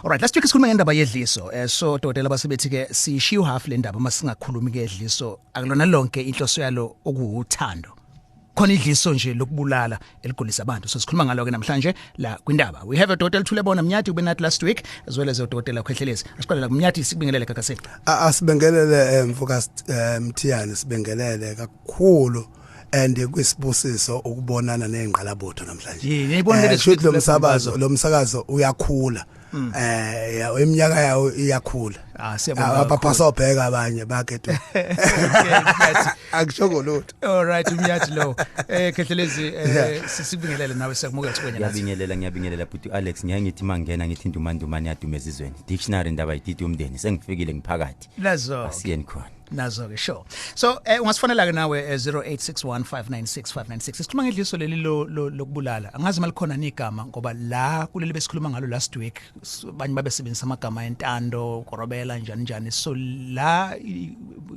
Alright, last week sikhuluma ngendaba yedliso. So dokotela basebethi ke sishiya half le ndaba masingakhulumi ke edliso. Akulona lonke inhloso yalo okuwuthando. Khona idliso nje lokubulala eligulisa abantu. So sikhuluma ngalo ke namhlanje la kwindaba. We have a dokotela Thulebona Mnyathi ube nathi last week as well as udokotela Khwehlelezi. Asiqale la kuMnyathi, sikubingelele gagaseni. Asibingelele, mfoka Mthiyane, sibingelele kakhulu and kwisibusiso ukubonana nezingqalabutho namhlanje. Yini, niyibona leli Shuthi lo sifethu msakazo, lo msakazo uyakhula. Iminyaka yawo iyakhula. Ah, siyabonga kakhulu. Abaphasa abanye bakhe tu. Okay, Mnyathi. Akusho lutho. All right, uMnyathi lo. Khehlelezi, sisibingelele nawe, siyakumukela sikwenye nathi. Ngiyabingelela, ngiyabingelela bhuti Alex. Ngiyaye ngithi mangena ngithi ndumandumane yaduma ezizweni. Dictionary indaba yididi umndeni, sengifikile ngiphakathi. Nazo. Asiyeni khona. Nazo ke, sure. So ungasifonela ke nawe 0861596596. Sikhuluma ngedliso leli lokubulala. Angazi malikhona nigama ngoba la kuleli besikhuluma ngalo last week abanye babesebenzisa amagama entando, korobela, njani njani. So la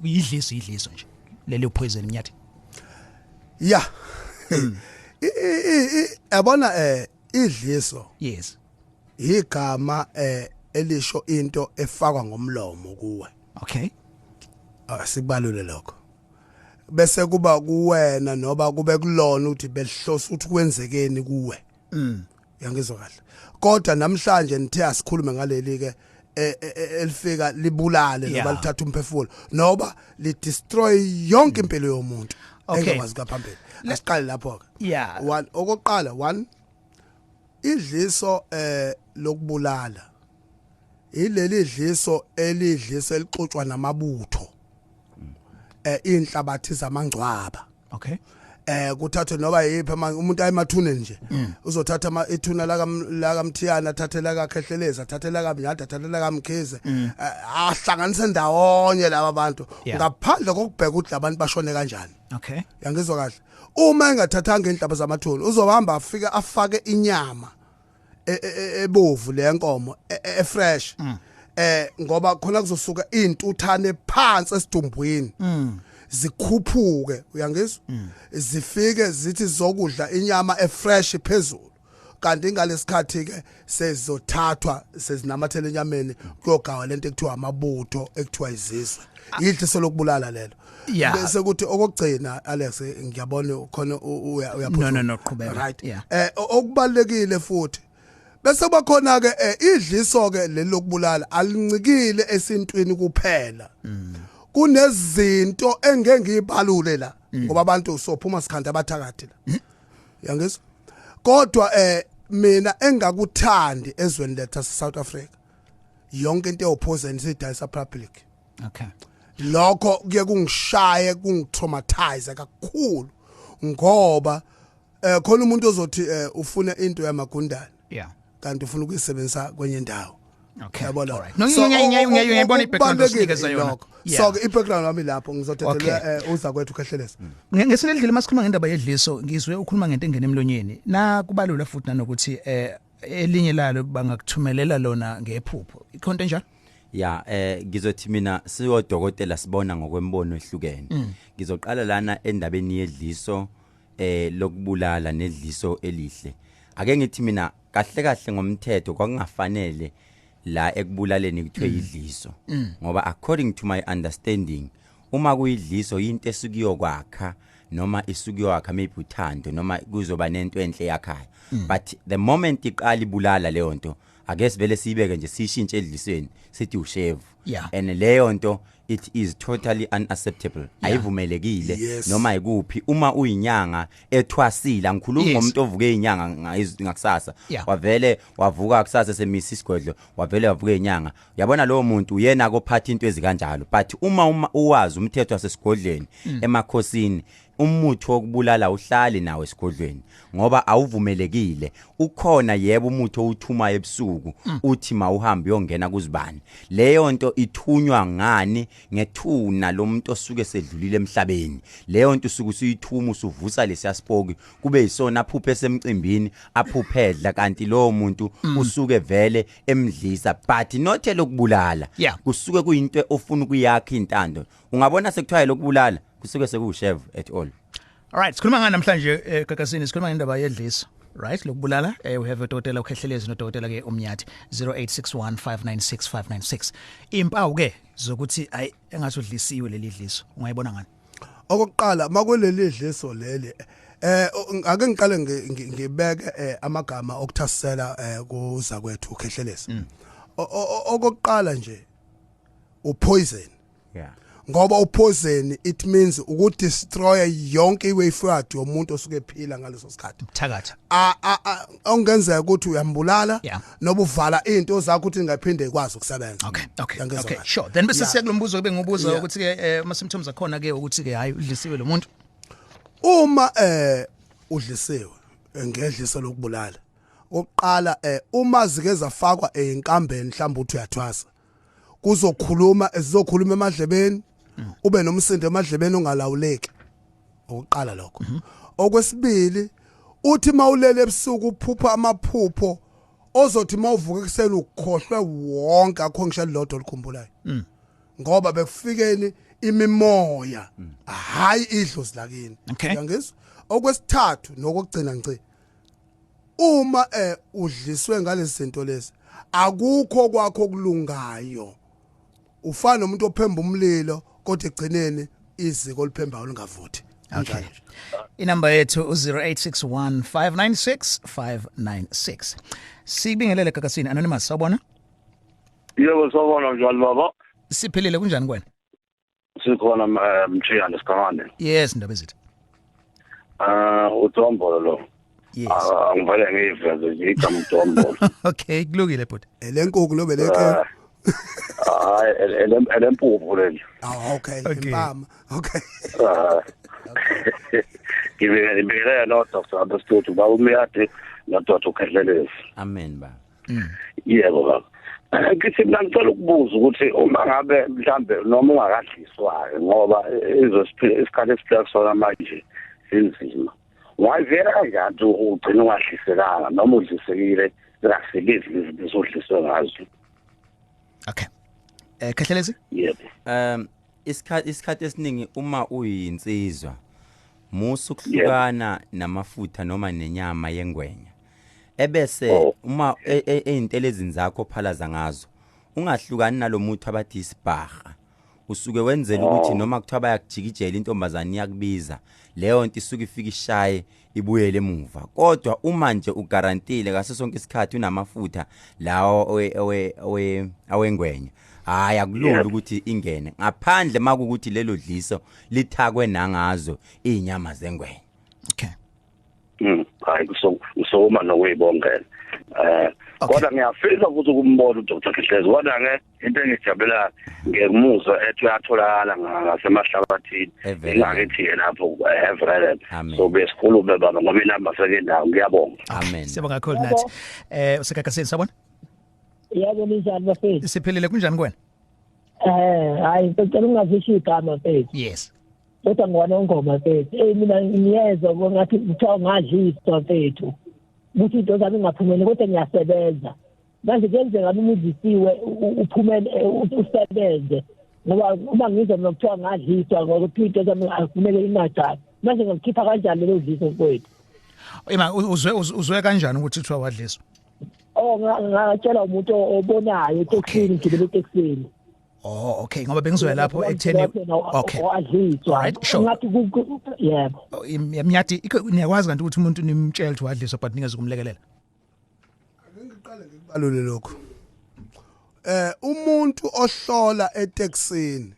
idliso, idliso nje. Leli poison, Mnyathi. Ya. Yabona, idliso igama elisho into efakwa ngomlomo kuwe. Asikubalule lokho bese kuba kuwena noba kube kulona ukuthi behlosa ukuthi kwenzekeni kuwe. Uyangizwa kahle? Kodwa namhlanje nithe asikhulume ngaleli ke elifika libulale noba lithatha umphefumulo noba li destroy yonke impilo yomuntu engakwazi kaphambili. Asiqale lapho ke. One, okokuqala, one, idliso lokubulala ileli idliso elidliso elixutshwa namabutho, inhlabathi zamangcwaba. Kuthathwe noba yiphi umuntu ayemathuneni nje, uzothatha ama ithuna la kaMthiyana, athathe la kaKhehlelezi, athathe la kaMnyada, athathe la kaMkhize, ahlanganise ndawonye laba bantu ngaphandle kokubheka ukuthi labantu bashone kanjani. Yangizwa kahle? Uma engathathanga inhlaba zamathuna, uzohamba afike afake inyama ebovu le nkomo efresh, ngoba khona kuzosuka intuthane phansi esidumbwini zikhuphuke, uyangizwa, zifike zithi zokudla inyama efresh phezulu, kanti ngalesikhathi ke sezothathwa sezinamathela enyameni, kuyogawa lento ekuthiwa amabutho, ekuthiwa izizwe. Idliso lokubulala lelo. Bese kuthi okugcina, Alex, ngiyabona khona uyaphuthuma. No, qhubeka. Right. Yeah. Okubalekile futhi bese bakhona ke idliso ke leli lokubulala alincikile esintwini kuphela. Kunezinto engeke ngiyibalule la ngoba abantu sophuma sikhanda abathakathi la, yangizwa? Kodwa mina engakuthandi ezweni lethu ase South Africa, yonke into eyopoison sidayisa public. Lokho kuye kungishaye, kungitraumatize kakhulu, ngoba khona umuntu ozothi ufuna into yamagundane kanti ufuna ukuyisebenzisa kwenye indawo. Yabona? Alright. No, So, ngiyayibona i-background okubalulekile osinikeza yona. ilokho. So ke i-background wami lapho ngizothethela uza kwethu Khehlelezi. Ngesinye indlela masikhuluma ngendaba yedliso, ngizwe ukhuluma ngento engena emlonyeni. Na kubalula futhi nanokuthi elinye lalo bangakuthumelela lona ngephupho. Ikhonto enjalo? Ya, ngizothi mina siyodokotela sibona ngokwembono ehlukene. Ngizoqala lana endabeni yedliso lokubulala nedliso elihle. Ake ngithi mina kahle kahle ngomthetho kwakungafanele la ekubulaleni kuthiwe idliso, ngoba according to my understanding, uma kuyidliso into esukuyokwakha noma isukuyokwakha maybe uthando noma kuzoba nento enhle yakhaya, but the moment iqala ibulala leyo nto, ake sivele siyibeke nje, sishintshe edlisweni, sithi ushevu. And leyo nto, it is totally unacceptable, ayivumelekile noma ikuphi. Uma uyinyanga ethwasile, angikhulumi ngomuntu ovuke inyanga ngakusasa, wavele wavuka kusasa semisa isigodlo, wavele wavuka inyanga, uyabona, lowo muntu uyena kophatha into ezikanjalo. But uma uwazi umthetho wasesigodlweni, emakhosini, umuthi wokubulala uhlali nawe esigodlweni ngoba awuvumelekile. Ukhona yebo umuthi owuthuma ebusuku, uthi mawuhambe uyongena kuzibani. Leyo nto ithunywa ngani? Ngethuna lomuntu osuke sedlulile emhlabeni. Leyo nto usuke usuyithuma, usuvusa lesiyasipoki kube yisona aphuphe semcimbini, aphuphedla, kanti lowo muntu usuke vele emdlisa, but not elokubulala. Kusuke kuyinto ofuna ukuyakha intando. Ungabona sekuthiwa lokubulala, kusuke sekuwushevu at all. All right, sikhuluma ngani namhlanje eGagasini? Sikhuluma ngendaba yedliso, right, lokubulala. We have udokotela uKhehlelezi nodokotela ke uMnyathi, 0861596596. Impawu ke zokuthi ayi, engathi udlisiwe leli dliso, ungayibona ngani? Okokuqala, makuleli dliso leli, ake ngiqale ngibeke amagama okuthasisela kuza kwethu uKhehlelezi. Okokuqala nje, upoison. Ngoba upoison, it means ukudestroy yonke iway forward yomuntu osuke ephila ngaleso sikhathi. Thakatha. A ongenzeka ukuthi uyambulala noba uvala into zakho ukuthi ingaphinde ikwazi ukusebenza. Okay. Uyangizwa kahle? Sure, then bese siya kulombuzo kube ngubuza ukuthi ke ama symptoms akhona ke ukuthi ke hayi, udlisiwe lo muntu. Uma udlisiwe ngedliso lokubulala, oqala uma zike zafakwa einkambeni, mhlawumbe uthi uyathwasa, kuzokhuluma, ezizokhuluma emadlebeni, ube nomsindo emadlebeni ongalawuleki. Okokuqala lokho. Okwesibili, uthi mawulele ebusuku uphupha amaphupho ozothi mawuvuka ekuseni ukhohlwe wonke, akho ngisho lodwa olikhumbulayo, ngoba bekufikeni imimoya, hayi idlozi lakini. Uyangizwa? Okwesithathu nokugcina ngci, uma udliswe ngalezi zinto lezi, akukho kwakho okulungayo. Ufana nomuntu ophemba umlilo, kodwa egcineni iziko oliphembayo lingavuthi. Kunjalo nje. Inamba yethu u0861596596. Sibingelele Gagasini, anonymous, sawubona. Yebo, sawubona, njani baba? Siphilile, kunjani kwena? Sikhona, Mthiyane Sigamane. Yes, ndaba ezithi. Udombolo lo. Yes. Ah, ngivele ngiveze nje igama udombolo. Okay, kulungile bhuti. Elenkukhu lobe leke? Hayi, elempuphu leli. Ah, okay. Okay. Impama, okay. Ah. Ngibingelela no Dr. Abestutu, baba uMiyadi no Dr. Ukhehlelezi. Amen baba. Yebo baba. Ngithi mina ngicela ukubuza ukuthi uma ngabe mhlambe noma ungakadliswa, ngoba izosiphila isikhathi esiphila kusona manje sinzima. Wayivela kanjani ukuthi ugcina ungadlisekanga noma udlisekile zingasebenzi lezi zinto odliswe ngazo? Okay. Khehlelezi? Yebo. Isikhathi esiningi uma uyinsizwa, musu kuhlukana namafutha noma nenyama yengwenya, ebese uma eyintelezini zakho phalaza ngazo, ungahlukani nalomuthi abathi isibhaha. Usuke wenzela ukuthi noma kuthiwa bayakujikijela, intombazane iyakubiza, leyo nto isuke ifika ishaye ibuyele emuva. Kodwa uma nje ugarantile ngaso sonke isikhathi unamafutha lawo awengwenya, hayi, akulula ukuthi ingene, ngaphandle makukuthi lelo dliso lithakwe nangazo izinyama zengwenya. Okay. Hayi, kusoma nokuyibongela. Kodwa ngiyafisa ukuthi ukumbona uDr. Khehlezi, kodwa ke into engijabula ngekumuzwa ethi uyatholakala ngasemahlabathini. Everett. Ingakithi ke lapho Everett. Amen. So besikhulume baba, ngoba inamba sekendawo. Ngiyabonga. Amen. Siyabonga kakhulu nathi. Usegagasini, sawubona. Yebo, ninjani bafethu? Siphilile, kunjani kuwena? Hayi, ngicela ungazisho igama mfethu. Yes. Kodwa ngwana ngoma mfethu. Mina ngiyezwa ngathi kuthiwa ngadliswa mfethu. Ukuthi into zami ingaphumeli, kodwa ngiyasebenza. Manje kuyenzeka uma udlisiwe uphumele, usebenze. Ngoba uma ngizwa mina kuthiwa ngadliswa ngokuthi into zami akufuneke ingajali. Manje ngikhipha kanjani lelo dliso mfethu? Ima, uzwe kanjani ukuthi kuthiwa wadliswa? Oh, ngatshela umuntu obonayo etekisini, ngigibele etekisini. Oh, okay, ngoba bengizwe lapho ekutheni, okay. Wadliswa. Alright, sure. Ngathi yebo. Oh, Mnyati, niyakwazi kanti ukuthi umuntu nimtshele ukuthi wadliswa, but ningeze kumlekelela? Ake ngiqale ngikubalule lokho. Umuntu ohlola etekisini,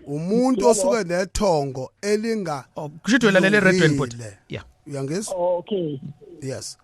umuntu osuke nethongo elinga Oh, kusho ukuthi ulalela eredweni bhuti. lungile. Yeah. Uyangizwa? Okay. Yes.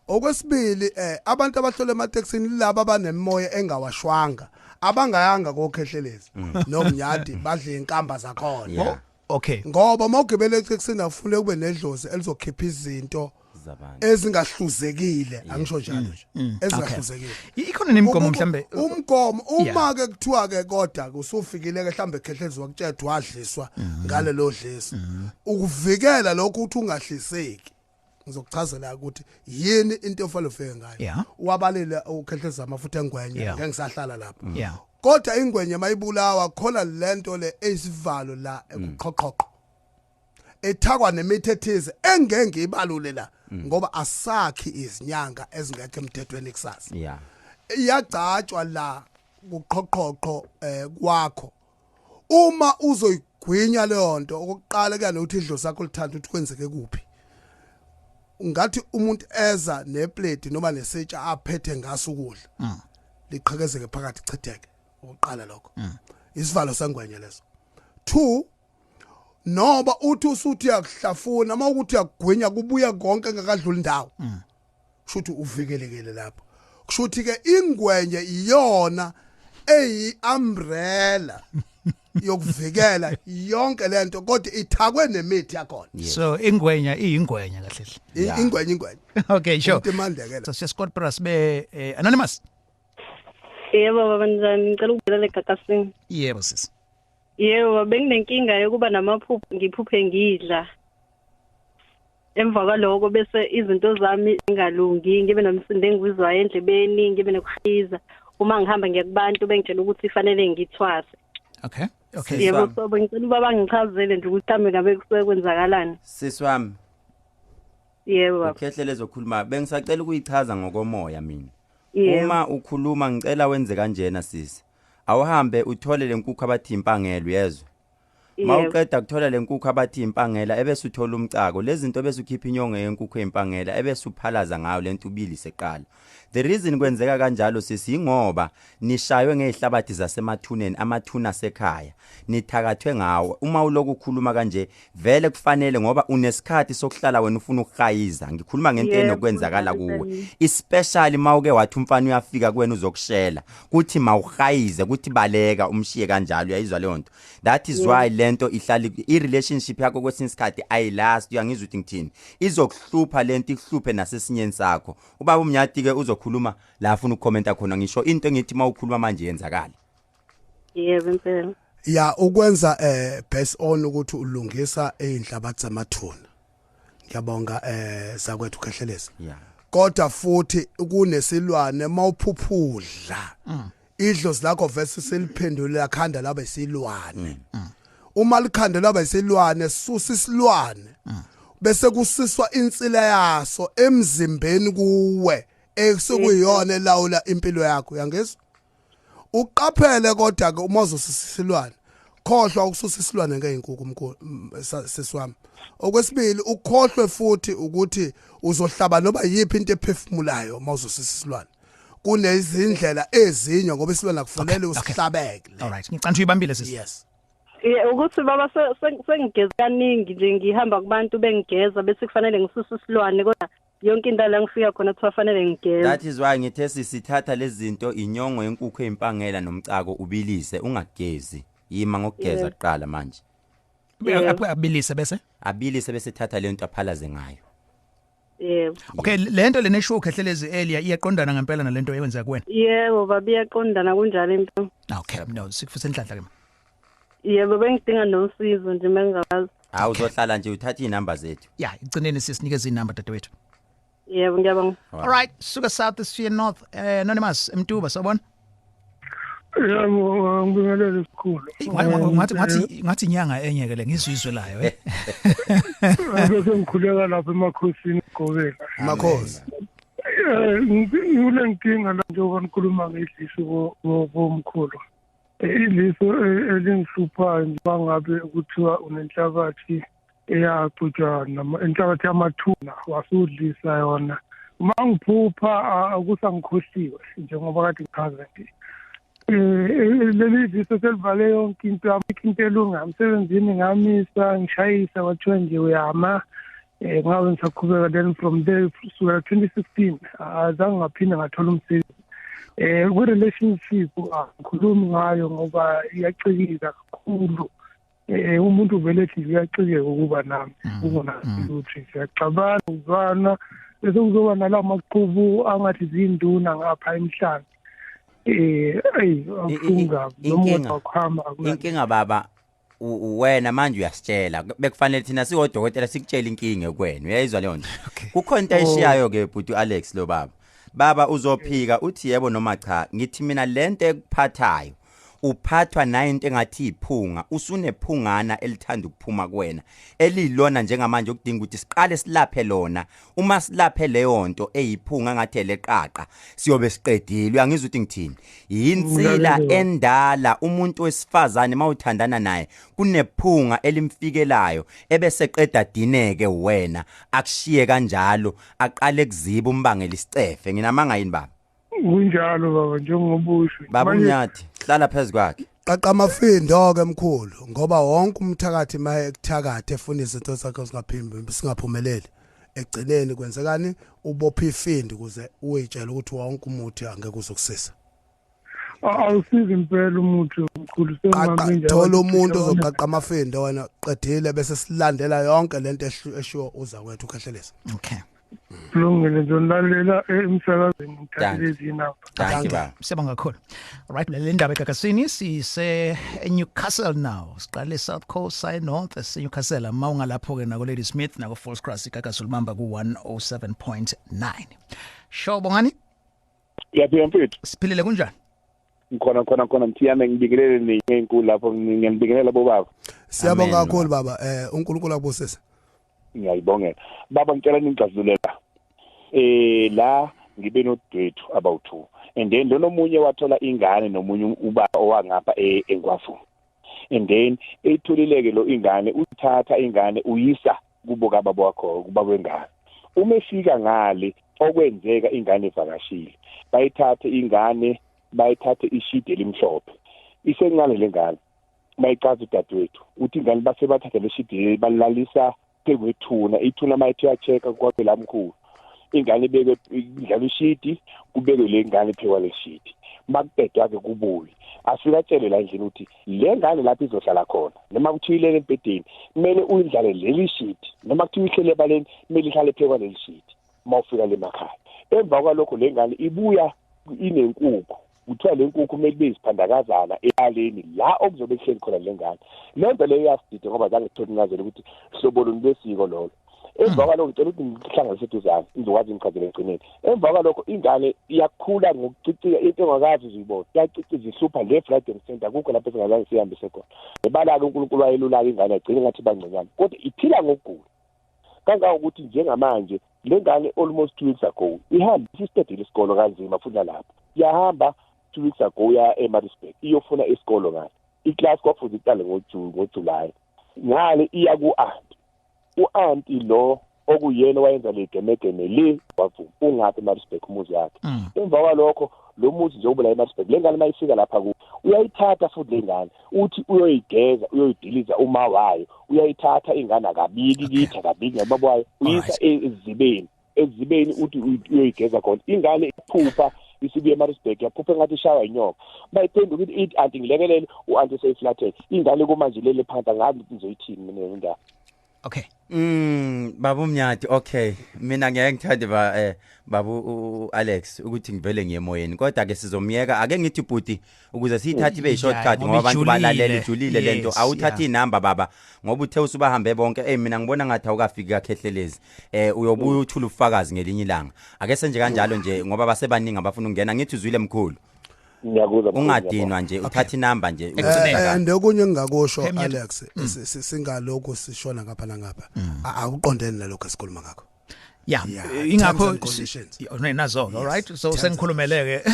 Okwesibili, abantu abahlola ematekisini laba abanemoya engawashwanga, abangayanga koKhehlelezi noMnyadi, badle inkamba zakhona. Okay. Ngoba mawugibele etekisini afune kube nedlozi elizokhipha izinto Zabantu. ezingahluzekile, angisho njalo nje, ezingahluzekile. Ikhona nemigomo mhlambe? Umgomo, uma ke kuthiwa ke kodwa usufikile ke mhlambe Khehlezi wakutshela wadliswa ngalelo dliso, ukuvikela lokho ukuthi ungahliseki, ngizokuchazela ukuthi yini into ofanele ufike ngayo. Wabalile uKhehlezi amafutha engwenya, ngeke ngisahlala lapho. Kodwa ingwenye mayibulawa khona lento le eyisivalo la ekuqhoqhoqho ethakwa nemithi ethize engeke ngiyibalule la, ngoba asakhi izinyanga ezingekho emthethweni kusasa. Iyagcatshwa la kuqhoqhoqho kwakho. Uma uzoyigwinya leyo nto, okokuqala kuya nokuthi idlozi lakho lithanda ukuthi kwenzeke kuphi. Ngathi umuntu eza neplate noma nesitsha aphethe ngaso ukudla, liqhekezeke phakathi, chitheke. Okokuqala lokho, isivalo sengwenye leso. 2, noba uthi usuthi uyakuhlafuna, uma ukuthi uyakugwinya, kubuya konke engakadluli indawo, kushuthi uvikelekile lapho. Kushuthi ke ingwenye iyona eyi umbrella yokuvikela yonke lento, kodwa ithakwe nemithi yakhona. So ingwenya iyingwenya kahle hle. Ingwenye ingwenye. Okay, sure. Umuntu emandekela. So siya Scott Brass be anonymous. Yebo baba, njani? Ngicela ukubuyela egagasini. Yebo sisi. Yebo, benginenkinga yokuba namaphupho, ngiphuphe ngidla. Emva kwaloko bese izinto zami zingalungi, ngibe nomsindo engizwayo endlebeni, ngibe nokuhiza. Uma ngihamba ngiya kubantu bengitshela ukuthi fanele ngithwase. Okay. Yebo, wami. so bengicela ubaba ngichazele nje ukuthi mhlawumbe ngabe kusuke kwenzakalani. Sisi wami. Yebo baba. Ukhehle lezokhuluma, bengisacela ukuyichaza ngokomoya mina. Yebo. Uma ukhuluma ngicela wenze kanjena sisi. Awuhambe uthole lenkukhu abathi impangelo, uyezwa? Mawuqeda kuthola lenkukhu abathi impangela, ebese uthola umcako, lezi zinto, bese ukhipha inyongo yenkukhu empangela, ebese uphalaza ngayo lento, ubilise qala. The reason kwenzeka kanjalo sisi, ingoba nishaywe ngezihlabathi zasemathuneni, amathuna asekhaya, nithakathwe ngawo. Uma uloku ukhuluma kanje vele kufanele, ngoba unesikhathi sokuhlala wena ufuna ukuhayiza. Ngikhuluma ngento enokwenzakala kunjalo kuwe, impela. Especially mawuke wathi umfana uyafika kuwena uzokushela, kuthi mawuhayize, kuthi baleka umshiye kanjalo, uyayizwa leyo nto? That is why lento ihlala i relationship yakho kwesinye isikhathi ayilast. Uyangizwa ukuthi ngithini? Izokuhlupha lento, ikuhluphe nasesinyeni sakho. Ubaba umnyati ke uzokhuluma la afuna ukukhomenta khona. Ngisho into engithi mawukhuluma manje yenzakala. Yebo impela. Ya, ukwenza based on ukuthi ulungisa einhlabathi zamathuna. Ngiyabonga zakwethu Khehlelezi. Kodwa futhi kunesilwane mawuphuphudla, idlozi lakho vese seliphendule lakhanda laba isilwane. Uma likhanda laba isilwane, susa isilwane, bese kusiswa insila yaso emzimbeni kuwe, ekusukuyiyona elawula impilo yakho, uyangizwa? Uqaphele kodwa ke, uma uzosusa isilwane, khohlwa ukususa isilwane ngeenkukhu mkhulu, siswami. Okwesibili, ukhohlwe futhi ukuthi uzohlaba noba yiphi into ephefumulayo uma uzosusa isilwane. Kunezindlela ezinye, ngoba isilwane akufanele usihlabeke. All right, ngicela uyibambile sisi. Yes. Yeah, ukuthi baba sengigeza kaningi nje, ngihamba kubantu bengigeza bese kufanele ngisuse isilwane, kodwa yonke into la ngifika khona kuthiwa fanele ngigeze. That is why ngithe sisithatha lezi zinto, inyongo yenkukhu eyimpangela nomcako, ubilise, ungagezi. Yima ngokugeza kuqala manje. Abilise bese Abilise bese thatha lento aphalaze ngayo. Yebo. Okay, lento lene show Khehlelezi earlier iyaqondana ngempela nalento eyenzeka kuwena? Yebo baba, iyaqondana, kunjalo impela. Okay, no, sikufisa inhlanhla ke. Yebo, bengidinga nosizo nje mengingazi. Hawu, uzohlala nje uthathe inamba zethu. Ya, igcineni sisinikeze inamba, dadewethu. Yebo, ngiyabonga. All right, suka south siye north. Anonymous Mtuba, sawubona. Yebo, ngibingelele sikhulu. Ngathi inyanga enye ke le ngizizwe layo eh. Bese ngikhuleka lapha emakhosini gobela. Makhosi. Ngikule nkinga la njengoba nikhuluma ngedliso bomkhulu. Idliso elingihluphayo nje bangabe kuthiwa unenhlabathi eyacutshwa nama inhlabathi yamathuna, wasudlisa yona. Uma ngiphupha akusangikhohliwe njengoba kade ngichaza nje. Leli dliso selivale yonke into yami, into elunga emsebenzini ngamisa, ngishayisa kwathiwa nje uyama, ngabe ngisaqhubeka. Then from there, kusukela 2016 azange ngaphinde ngathola umsebenzi. Kwi-relationship angikhulumi ngayo ngoba iyacikika kakhulu. Umuntu vele ethi uyacikeka ukuba nami, kungonalutho, siyaxabana, uzwana, bese kuzoba nalawo maqhubu angathi zinduna ngapha emhlanje. Eyi, akufunga noma wakuhamba. Inkinga baba, wena manje uyasitshela, bekufanele thina siwodokotela sikutshela inkinga kuwena, uyayizwa leyo nto? Kukhona into ayishiyayo ke bhuti Alex lo baba. Baba uzophika uthi yebo noma cha. Ngithi mina lento ekuphathayo Uphathwa nayo into engathi iphunga, usunephungana elithanda ukuphuma kuwena elilona njengamanje okudinga ukuthi siqale silaphe lona. Uma silaphe leyo nto eyiphunga ngathi eleqaqa, siyobe siqedile. Uyangizwa ukuthi ngithini? Yinsila endala. Umuntu wesifazane mawuthandana naye kunephunga elimfikelayo ebese qeda dineke wena, akushiye kanjalo, aqale kuziba umbangela isicefe. Nginamanga yini baba? Kunjalo baba, njengobusho. Baba uNyathi, hlala phezu kwakhe. Qaqa amafindo ke mkhulu, ngoba wonke umthakathi maye ekuthakathe efuna izinto zakhe singaphimbi singaphumeleli, egcineni kwenzekani? Ubopha ifindi ukuze uyitshele ukuthi wonke umuthi angeke uzokusiza. Awusizi impela umuthi mkhulu. Sengamanje thola umuntu ozoqaqa amafindo wena qedile, bese silandela yonke lento eshiwo uza kwethu uKhehlelezi. Okay, kulungile, ngizolalela emsakazweni ngithathe izinamba. Thank you baba. Siyabonga kakhulu. Alright, le ndaba egagasini sise eNewcastle now. Siqale South Coast side north se Newcastle, ma ungalapho ke nako Lady Smith nako Falls Cross, igagasi ulibamba ku 107.9. Sho Bongani. Yaphila mfethu. Siphilile, kunjani? Ngikhona khona khona Mthiyane, ngibingelele nenkulu lapho, ngiyabingelela bobaba. Siyabonga kakhulu baba, uNkulunkulu akubusise. Ngiyayibongela baba, ngicela ningixazululela la ngibe nodwethu about 2 and then lona omunye wathola ingane nomunye ubaba owangapha eNgwavuma, and then eyitholileke lo ingane, uthatha ingane uyisa kubo kababa wakho, kubaba wengane. Uma efika ngale okwenzeka ingane ivakashile, bayithathe ingane, bayithathe ishidi elimhlophe, isencane lengane, bayicaza udadewethu uthi ingane base bathathe leshidi balalisa kwethuna, ithuna mayithi uyachecka kwakhe la mkhulu, ingane ibekwe idlala ishidi, kubekwe le ngane phekwa leshidi, makuqedwa ke kubuye afika atshele la endlini ukuthi le ngane lapho izohlala khona, noma kuthiwa ilele embhedeni kumele uyindlale leli shidi, noma kuthiwa ihlele ebaleni kumele ihlale phekwa leli shidi uma ufika le makhaya. Emva kwalokho le ngane ibuya inenkukhu, kuthiwa le nkukhu kumele ibe iziphandakazana ebaleni la okuzobe kuhleli khona le ngane. Lento leyo iyasidida ngoba zange sithole incazelo ukuthi hlobo luni lwesiko lolo. Emva kwalokho ngicela ukuthi ngihlanganise eduzane ngizokwazi ngichazele egcineni. Emva kwalokho ingane iyakhula ngokucicika, into engakazi uzuyibona iyaciciza, ihlupha left right and center, kukho lapho esingazange sihambise khona. Nebala-ke uNkulunkulu wayelula-ke ingane yagcina ngathi bancanyana, kodwa iphila ngokugula kangangokuthi njengamanje le ngane almost 2 weeks ago ihambe isiqedile isikolo kanzima futhi nalapho yahamba 2 weeks ago ya eMaritzburg iyofuna isikolo ngale. Iclass kwafuze iqale ngoJuly, ngale iya ku-anti, u-anti lo okuyena wayenza le gemegeme le wavuma ungaphi eMaritzburg umuzi wakhe. Emva kwalokho lo muzi nje ubula eMaritzburg, le ngane mayifika lapha ku uyayithatha futhi le ngane uthi uyoyigeza uyoyidiliza uma wayo, uyayithatha ingane akabiki kithi akabiki ngababa wayo, uyisa ezibeni uthi uyoyigeza khona. Ingane iphupha isibuye eMaritzburg yaphupha engathi ishawa inyoka, bayiphenduka ukuthi ithi anti ngilekelele, u-anti seyiflathele ingane kumanje lele phansi, angazi ukuthi ngizoyithini mina le ndaba. Okay. Baba uMnyathi, okay. Mina ngeke ngithande ba babu Alex ukuthi ngivele ngiyemoyeni, kodwa ke sizomyeka. Ake ngithi bhuti ukuze siyithathe ibe shortcut ngoba abantu balalela ijulile lento. Awuthatha inamba baba ngoba uthe usubahambe bonke. Mina ngibona ngathi awukafiki kaKhehlelezi. Uyobuya uthula ufakazi ngelinye ilanga. Ake senje kanjalo nje ngoba basebaningi abafuna ukungena. Ngithi uzwile mkhulu. Ngiyakuzwa. Ungadinwa nje uthatha inamba nje. And okunye engingakusho Alex, singalokhu sishona ngapha nangapha, akuqondene nalokho esikhuluma ngakho. Yeah, ingakho nazo. All right, so sengikhulumeleke.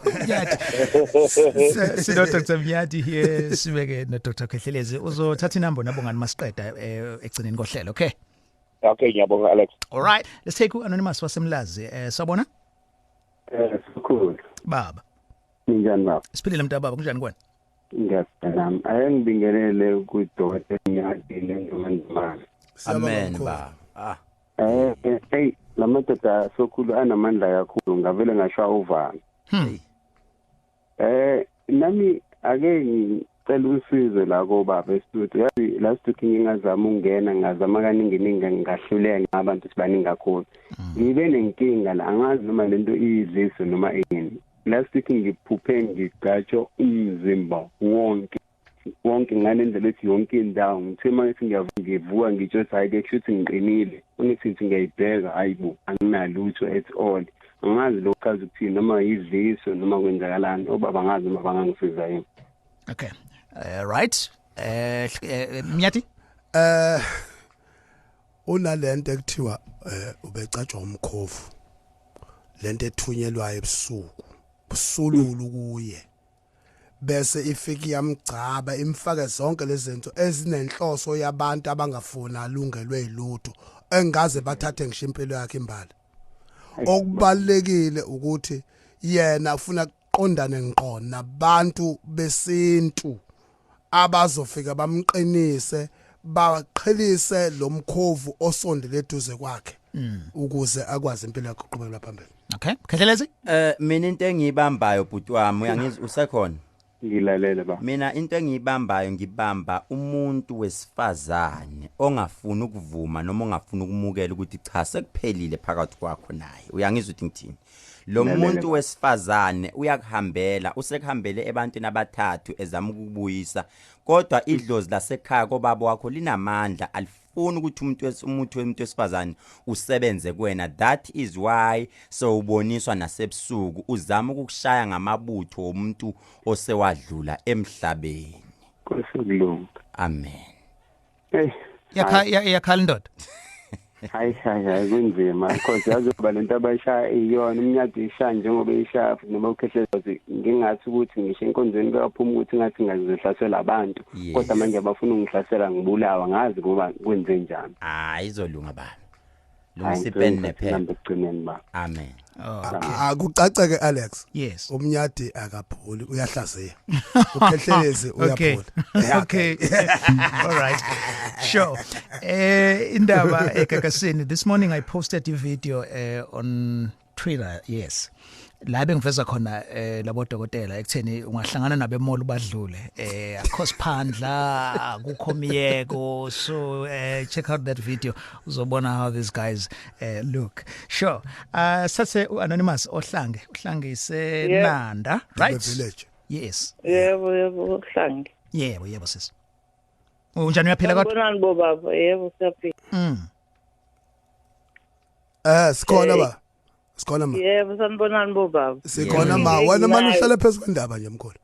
Mnyathi. Sino Dr. Mnyathi here, sibeke no Dr. Khehlelezi. Uzothatha inamba nabongani masiqeda egcineni kohlelo, okay? Okay, ngiyabonga Alex. All right, let's take anonymous wasemlazi. Sawubona? Sikhulu. Baba. Ninjani baba? Siphilile mntababa, kunjani kwena? Ngiyaphila. Ake ngibingelele kudokotela Nyathi nendomandimane. Amen baba. Hey, lamadoda sokhulu anamandla kakhulu, ngavele ngashaya uvalo. Nami ake ngicela usizo la kobaba estudio. Yazi last week ngingazama ukungena, ngazama kaningi ningi ngahluleka, abantu sibaningi kakhulu. Ngibe nenkinga la, angazi noma lento iyidliso noma yini. Last week ngiphuphe ngigqatsho umzimba wonke wonke ngalendlela ethi yonke indawo. Ngithe manje ngiyavuka ngitsho ukuthi hayi ke kushuthi ngiqinile, ngithi ngiyayibheka hayibo anginalutho at all. Angazi lokho kazi ukuthini, noma yidliso noma kwenzakalani. Obaba angazi noma bangangisiza yini. Okay, right, Mnyati. Unalento ekuthiwa ubecatshwa umkhovu, lento ethunyelwayo ebusuku busululu kuye, bese ifiki yamgcaba imfake zonke lezi zinto ezinenhloso yabantu abangafuna alungelwe yilutho, engaze bathathe ngisho impilo yakhe imbala. Okubalekile ukuthi yena ufuna kuqondane ngqo nabantu besintu abazofika bamqinise, baqhelise lo mkhovu osondele eduze kwakhe ukuze akwazi impilo yakhe ukuqhubekela phambili. Okay, Khehlelezi. Mina into engiyibambayo bhuti wami, uyangizwa, usekhona? Ngilalele ba. Mina into engiyibambayo, ngibamba umuntu wesifazane ongafuni ukuvuma noma ongafuni ukumukela ukuthi cha, sekuphelile phakathi kwakho naye. Uyangizwa ukuthi ngithini? Lo Ngilalele, muntu baba. wesifazane uyakuhambela, usekuhambele ebantwini abathathu ezama ukubuyisa, kodwa idlozi lasekhaya kobaba wakho linamandla, alifuni ukuthi umuntu wesifazane usebenze kuwena. That is why sewuboniswa nasebusuku uzama ukukushaya ngamabutho womuntu osewadlula emhlabeni. Nkosi kulunga. Amen. Hey. Yakhala indoda. Hayi hayi hayi, kunzima because yazi uba lento abayishaya iyona umnyadi ishaya njengoba eyishaya futhi noma ukhehlezi, ngingathi ukuthi ngisho enkonzweni kuyaphuma ukuthi ngathi ngazohlasela abantu, kodwa manje abafuna ungihlasela ngibulawa, ngazi ngoba kwenze njani. Hayi, izolunga baba. Hayi, Lungisa ipeni ngicela nephepha. inamba ekugcineni ba. Amen. Akucaceke Alex. Yes. Umnyadi akaphuli, uyahlaziya. Ukhehlelezi Okay. uyaphula. Okay. All right. Sure. Indaba egagasini, this morning I posted a video on Twitter, yes. La bengiveza khona labo dokotela ekutheni ungahlangana nabo emall badlule. Akho siphandla, akukho miyeko. So check out that video, uzobona how these guys look. Sure. Sathe uanonymous ohlange, uhlangise Nanda, right? Village. Yes. Yebo, Hlange. Yebo sis. Unjani, uyaphila kodwa? Sanibonani bobaba. Yebo, siyaphila. Sikhona ba. Sikhona ma. Yebo, sanibonani bobaba. Sikhona ma. Wena manje uhlale phezulu kwendaba nje mkhulu.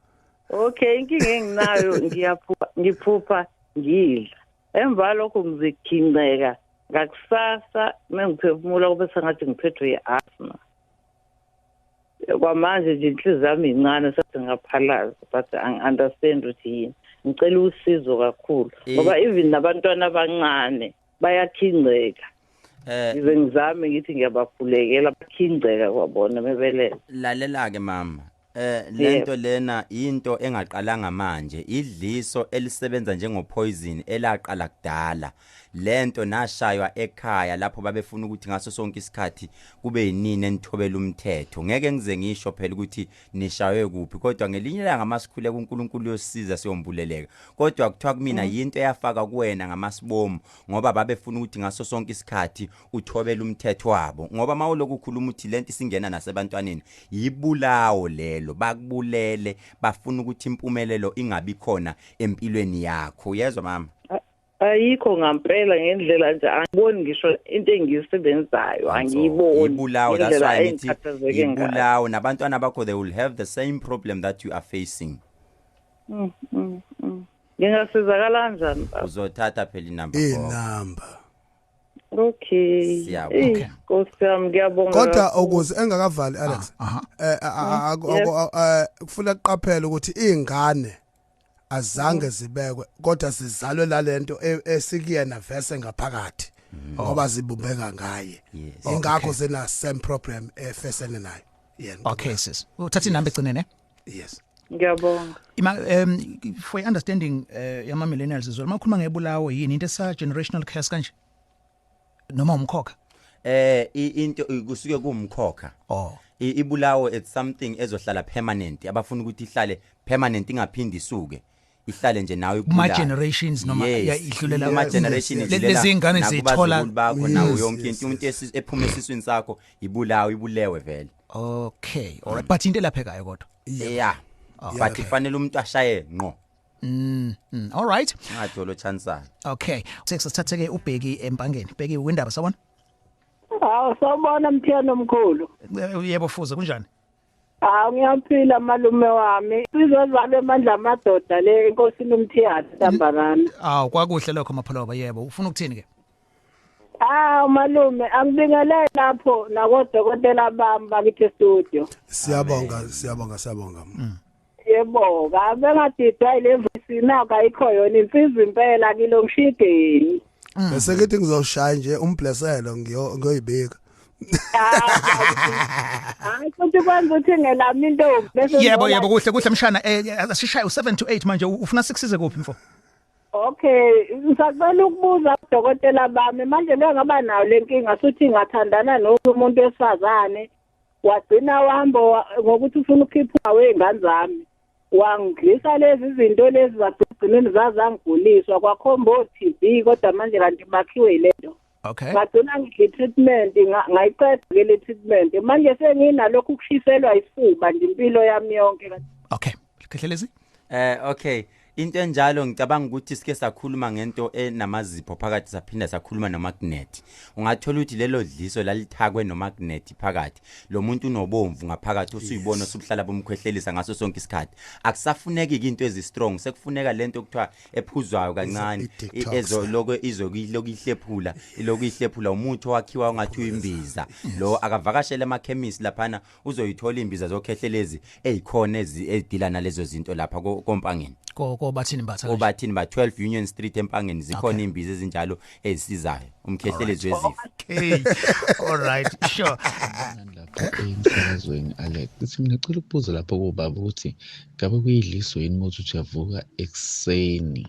Okay, inkinga enginayo, ngiyaphupha, ngiphupha ngidla. Emva lokho ngizikhinceka. Ngakusasa mengiphefumula kube sengathi ngiphethwe yi-asthma. Kwamanje nje inhliziyo yami incane, sathi ngaphalaza, but angi-understand ukuthi yini. Ngicela usizo kakhulu ngoba even nabantwana abancane bayakhinceka. Ngize ngizame ngithi ngiyabakhulekela, bakhinceka kwabona mebelele. Lalela ke mama. Lento lena into engaqalanga manje, idliso elisebenza njengo poison elaqala kudala. Lento nashaywa ekhaya lapho babefuna ukuthi ngaso sonke isikhathi kube yinini enithobela umthetho. Ngeke ngize ngisho phela ukuthi nishaywe kuphi, kodwa ngelinye ilanga masikhule kuNkulunkulu uyosiza siyombuleleka. Kodwa kuthiwa kumina yinto eyafaka kuwena ngamasibomu, ngoba babefuna ukuthi ngaso sonke isikhathi uthobele umthetho wabo, ngoba mawuloku ukhuluma uthi lento isingena nasebantwaneni, yibulawo lelo, bakubulele, bafuna ukuthi impumelelo ingabi khona empilweni yakho. Uyezwa mama? Ayikho ngampela, ngendlela nje angiboni ngisho into engiyisebenzayo, angiyiboni. Ibulawo, that's ngendlela why ngithi engikhathazeke ngayo. ibulawo, nabantwana bakho they will have the same problem that you are facing. Ngingasizakala kanjani baba? Uzothatha phela inamba. Inamba. Okay. Siyabonga. Eh, Nkosi yami, ngiyabonga Kodwa kakhulu. ukuze engakavali Alex. Kufuna kuqaphela ukuthi izingane azange zibekwe, kodwa zizalwe lalento esikuyena vese ngaphakathi, ngoba zibumbeka ngaye. Ingakho zina same problem efesene nayo. Yena. Okay sis. Uthatha inamba egcinene? Yes. Ngiyabonga. Ima for your understanding yama millennials izolo makhuluma ngebulawo, yini into esa generational curse kanje? Noma umkhokha? Into kusuke kuwumkhokha. Oh. Ibulawo it's something ezohlala permanent, abafuna ukuthi ihlale permanent, ingaphindi isuke, ihlale nje nawe Kuma ikubulale. generations noma Yes. idlulela Kuma generation idlulela lezi ingane nakubazukulu zithola bakho nawo yonke into, umuntu ephuma esiswini sakho ibulawo, ibulewe vele. Okay, all right, but into elaphekayo kodwa. Yeah, but ifanele umuntu ashaye ngqo. All right. Ungadolo chance. Okay, sesithathe ke ubheki empangeni. Bheki windaba, sabona? Hawu, sawubona mthiyana omkhulu. Yebo Fuze, kunjani? Hawu, ngiyaphila malume wami. Sizozalwa emandla amadoda le enkosini uMthiyane Tambarana. Awu, kwakuhle lokho Mapholoba. Yebo, ufuna ukuthini ke? Ah, malume, angibingelele lapho nakodokotela bami bakithi studio. Siyabonga, siyabonga, siyabonga. Yebo, bengadidwa ile voice nako, ayikho yona insizwa impela kilo ngishideni. Bese kithi ngizoshaya nje umblesselo, ngiyoyibika. Hayi, futhi kwenza ukuthi ngelami intombi bese Yebo, yebo, kuhle, kuhle mshana. Asishaye u7 to 8 manje. Ufuna sikusize kuphi, mfo? Okay, ngisacela ukubuza udokotela bami manje, ngeke ngaba nayo lenkinga suthi ngathandana nomuntu wesifazane, wagcina wahamba ngokuthi ufuna ukukhipha wezingane zami, wangidlisa lezi zinto lezi, zagcineni zazangiguliswa, kwakhomba o-TB, kodwa manje kanti makhiwe yilento. Ngagcina ngidla i-treatment, ngayiqeda ke le treatment, manje senginalokhu ukushiselwa isifuba nje impilo yami yonke. Okay, Khehlelezi. Okay, into enjalo ngicabanga ukuthi sike sakhuluma ngento enamazipho phakathi, saphinda sakhuluma nomagnet. Ungathola ukuthi lelo dliso lalithakwe nomagnet phakathi. Lo muntu unobomvu ngaphakathi, usuyibona usuhlala bomkhwehlelisa ngaso sonke isikhathi. Akusafuneki into ezi strong, sekufuneka lento okuthiwa ephuzwayo kancane I-detox. Ezoloko izokuyihlephula, ilokhu ihlephula umuthi owakhiwa ungathi uyimbiza. Lo akavakashele emakhemisi laphana, uzoyithola imbiza zokhehlelezi ezikhona ezidila nalezo zinto lapha kompangeni. Ko bathini mbatha kanje? Obathini ba 12 Union Street eMpangeni zikhona imbiza ezinjalo ezisizayo umkhehlelezi wezifo. Okay, all right, sure. Lapha emsakazweni, Alex, ithi mina cela ukubuza lapho kubaba ukuthi ngabe kuyidliso yini ukuthi uthi uyavuka ekuseni,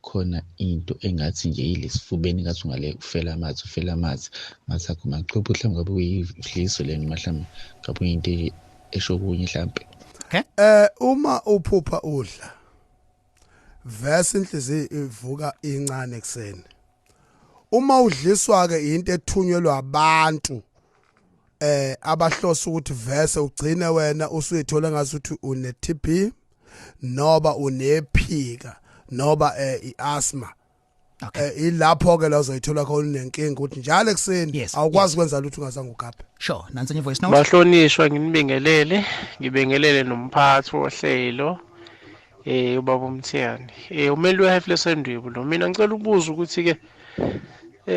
khona into engathi nje ilesifubeni, ngathi ungale ufela amathe, ufela amathe, ngathi akho machopho, mhlawumbe ngabe kuyidliso leni, mhlawumbe ngabe kuyinto esho kunye mhlawumbe? Uma uphupha udla vese inhliziyo ivuka incane ekseni, uma udliswa ke into ethunyelwa abantu abahlosa ukuthi vese ugcine wena usuyithola ngazuthi une TB noba unephika noba iasthma, ilapho ke la uzoyithola khona unenkinga ukuthi njalo ekseni awukwazi kwenza lutho ungazange ugaphe. Sure, nansi enye voice note. Bahlonishwa, nginibingelele, ngibingelele nomphathi wohlelo, ubaba uMthiyane, umeli weHefle Ndwibu lo. Mina ngicela ukubuza ukuthi ke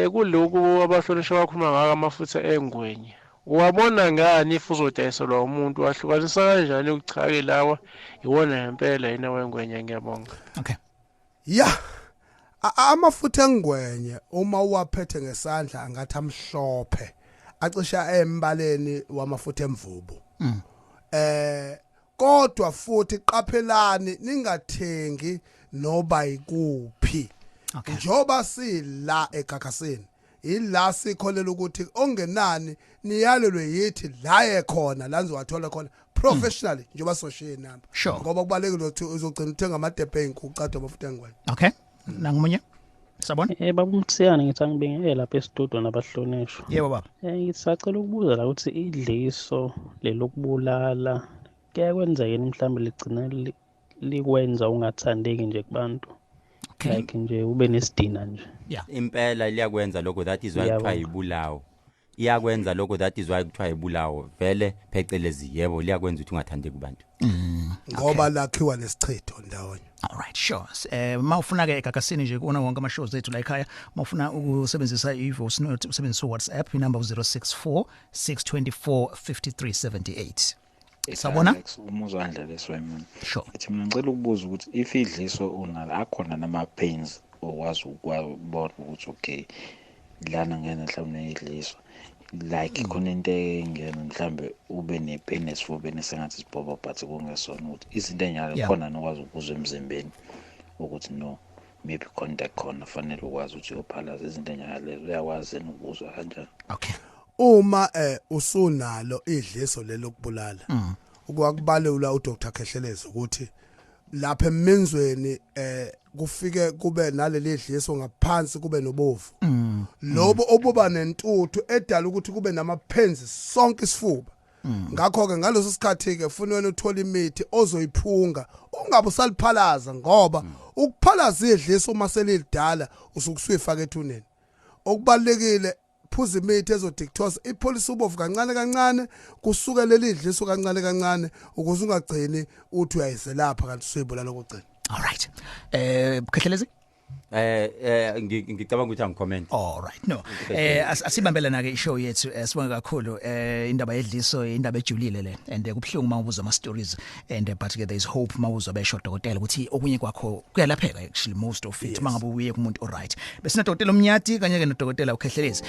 kulokhu abahlonishwa bakhuluma ngako, amafutha engwenye, uwabona ngani if uzodayiselwa umuntu? Wahlukanisa kanjani ukuthi cha ke lawa iwona ngempela yini wengwenye? Ngiyabonga. Ya, amafutha engwenye uma uwaphethe ngesandla angathi amhlophe, acisha embaleni wamafutha emvubu. Kodwa futhi qaphelani, ningathengi noba ikuphi. Njoba sila eGagasini, ila sikholela ukuthi ongenani niyalelwe yithi la ekhona la nizowathola khona professionally, njengoba soshiye inamba, ngoba kubalekile ukuthi uzogcina uthenga amadebhe ey'nkukhu cade amafutha engwenye. Okay, nangumunye, sabona. Baba uMthiyane, ngithi angibingelele lapha e-studio nabahlonishwa. Yebo, baba. Ngithi sacela ukubuza la ukuthi idliso lelokubulala kuyakwenzeka yini mhlawumbe ligcina likwenza ungathandeki nje kubantu? Like nje ube nesidina nje. Impela liyakwenza lokho, that is why kuthiwa ibulawo. Iyakwenza lokho, that is why kuthiwa ibulawo vele phecelezi. Yebo, liyakwenza ukuthi ungathandeki kubantu. Ngoba lakhiwa nesichitho ndawonye. All right, sure. Mawufuna ke eGagasini nje kuona wonke ama shows ethu la ekhaya, mawufuna ukusebenzisa i-voice note, usebenzisa WhatsApp, inumber 064 624 5378. Sawubona. Alex, umuzwa ndlela eswemini. Sure. Ithi mina ngicela ukubuza ukuthi if idliso unalo, akhona nama pains okwazi ukwabona ukuthi okay, lana ngena mhlawumbe neyidliso, like khona into engena, mhlambe ube nepain esifubeni sengathi sibhobo, but kungesona, ukuthi izinto enjalo khona nokwazi ukuzwa emzimbeni ukuthi no, maybe contact khona fanele ukwazi ukuthi uyophalaza, izinto enjalo, uyakwazi yini ukuzwa kanjani? Uma usunalo idliso lelokubulala, ukwakubalula uDr Khehlelezi ukuthi lapha emenzweni kufike kube naleli dliso ngaphansi, kube nobovu lobo obuba nentuthu edala ukuthi kube namaphenzi sonke isifuba. Ngakho ke ngaleso sikhathi ke ufuna wena uthola imithi ozoyiphunga, ungabe usaliphalaza, ngoba ukuphalaza idliso uma selidala usuke usuyifaka ethuneni. Okubalekile Phuza imithi ezodictosa ipholisa ubovu kancane kancane, kusuke leli dliso kancane kancane, ukuze ungagcini uthi uyayizelapha kanti usuyibulala okugcina. All right, Khehlelezi. Ngicabanga ukuthi angicomment. All right, no, asibambelana ke ishow yethu. Sibonge kakhulu. Indaba yedliso indaba ejulile le, and kubhlungu mawuzwa ama stories, and but ke there is hope mawuzwa besho dokotela ukuthi okunye kwakho kuyalapheka, actually most of it, mangabe uye kumuntu. All right, besina dokotela Umnyati kanye ke nodokotela uKhehlelezi.